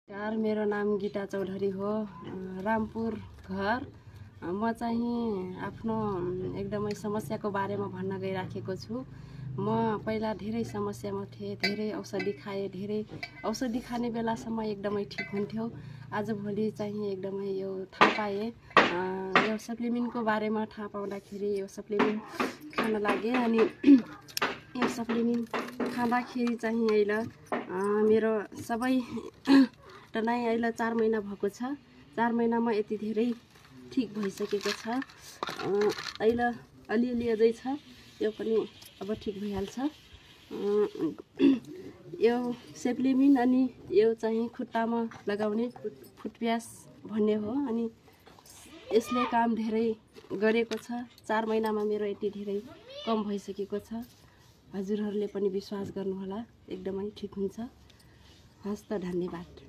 नमस्कार, मेरो नाम गीता चौधरी हो। रामपुर घर। म चाहिँ आफ्नो एकदमै समस्याको बारेमा भन्न गइराखेको छु। म पहिला धेरै समस्यामा थिएँ, धेरै औषधि खाएँ, धेरै औषधि खाने बेलासम्म एकदमै ठिक हुन्थ्यो। आजभोलि चाहिँ एकदमै यो थाहा पाएँ, यो सप्लिमेन्टको बारेमा थाहा पाउँदाखेरि यो सप्लिमेन्ट खान लागेँ। अनि यो सप्लिमेन्ट खाँदाखेरि चाहिँ अहिले मेरो सबै नै अहिले 4 महिना भएको छ। 4 महिनामा यति धेरै ठिक भइसकेको छ। अहिले अलिअलि अझै छ, यो पनि अब ठिक भइहाल्छ। यो सप्लिमेन्ट अनि यो चाहिँ खुट्टामा लगाउने फुटप्यास भन्ने हो। अनि यसले काम धेरै गरेको छ। 4 महिनामा मेरो यति धेरै कम भइसकेको छ। हजुरहरूले पनि विश्वास गर्नुहोला, एकदमै ठिक हुन्छ। हस् त, धन्यवाद।